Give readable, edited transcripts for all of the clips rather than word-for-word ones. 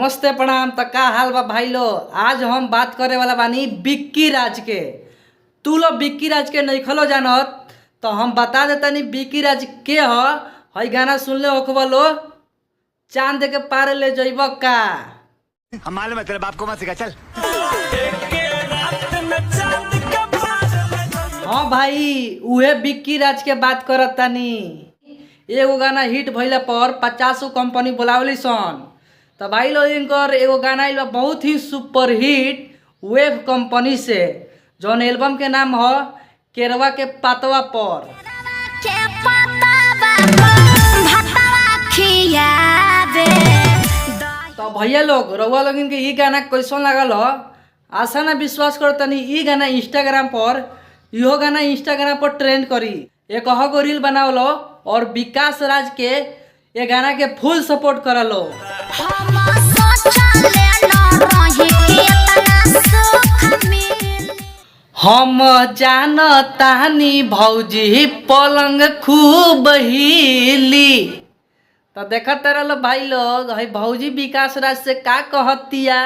नमस्ते, प्रणाम। त का हाल बा भाई लो? आज हम बात करे वाला बानी बिक्की राज के। तू लोग बिक्की राज के नइखलो जानत तो हम बता देतानी बिक्की राज के ह। हई गाना सुनले होखबा लो, चांद के पार ले जइब का। हम मालूम है तेरे बाप को मत सिखा, चल। हाँ भाई, उहे बिक्की राज के बात करत तानी। एगो गाना हिट भइला पर 50 कंपनी बोलावली सन। तो भाई लोग, इनकर एगो गाना आइल बा बहुत ही सुपर हिट वेव कंपनी से, जौन एल्बम के नाम ह केरवा के पातवा पर। के पतावा भातवा खियाबे। तो भैया लोग, रउआ लोगन के ई गाना कैसन लागल ह? आशा ना विश्वास कर तनी ई गाना इंस्टाग्राम पर, इहो गाना इंस्टाग्राम पर ट्रेंड करी। एक गो रील बनावलो और विकास राज के ये गाना के फुल सपोर्ट करलो। हम सोचले न रही कि एतना सुख मिली। हम जानतानी भौजी पलंग खूब हिली। तो देखत रहो भाई लोग, हई भौजी विकास राज से का कहतिया।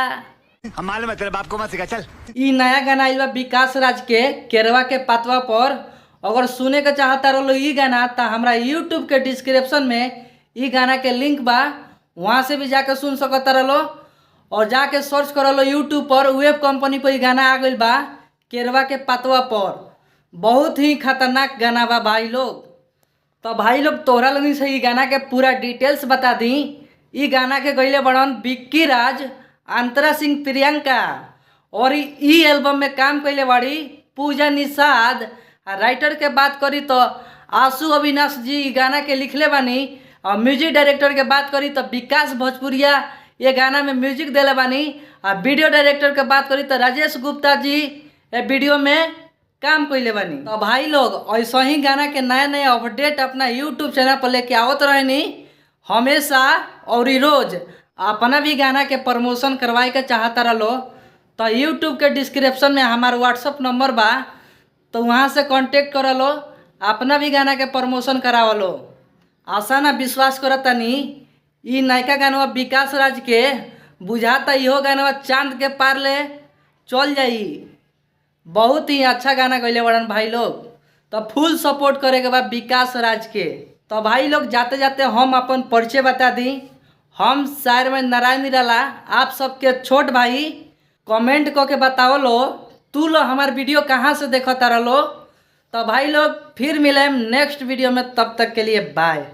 हम मालूम है तेरे बाप को मत सिखा, चल। ई नया गाना आइल बा विकास राज के केरवा के पातवा पर। अगर सुने के चाहता रहो ई गाना तो हमरा यूट्यूब के डिस्क्रिप्शन में ई गाना के लिंक बा, वहाँ से भी जाके सुन सकता रहो। और जाके सर्च करलो यूट्यूब पर, वेब कंपनी पर ई गाना आ गइल बा केरवा के पातवा पर। बहुत ही खतरनाक गाना बा भाई लोग। तो भाई लोग, तोहरा लोगन से ई गाना के पूरा डिटेल्स बता दी। ई गाना के गइले बड़न बिक्की राज, अंतरा सिंह प्रियंका और ई एल्बम में काम कैले बाड़ी पूजा निषाद। आ राइटर के बात करी तो आशु अविनाश जी ई गाना के लिखले बानी। और म्यूजिक डायरेक्टर के बात करी तो विकास भोजपुरिया ये गाना में म्यूजिक देले बानी। आ वीडियो डायरेक्टर के बात करी तो राजेश गुप्ता जी ये वीडियो में काम कैले बानी। तो भाई लोग, ऐसा ही गाना के नया नया अपडेट अपना यूट्यूब चैनल पर लेके आवत रहनी हमेशा और रोज। अपना भी गाना के प्रमोशन करवाए के चाहता रहो तो यूट्यूब के डिस्क्रिप्शन में हमार व्हाट्सअप नंबर बा, तो वहाँ से कांटेक्ट कर लो, अपना भी गाना के प्रमोशन करावलो। आशा ना विश्वास करतनी ई नयका गानवा विकास राज के बुझाता इहो गानवा चांद के पार ले चल जाई। बहुत ही अच्छा गाना गैले बड़न भाई लोग। तो फुल सपोर्ट करे के बाद विकास राज के। तो भाई लोग, जाते जाते हम अपन परिचय बता दी। हम शायर में नारायण निराला, आप सबके छोट भाई। कमेंट करके बताओ लो तू लो हमार वीडियो कहाँ से देखता रहो। तो भाई लोग, फिर मिले नेक्स्ट वीडियो में, तब तक के लिए बाय।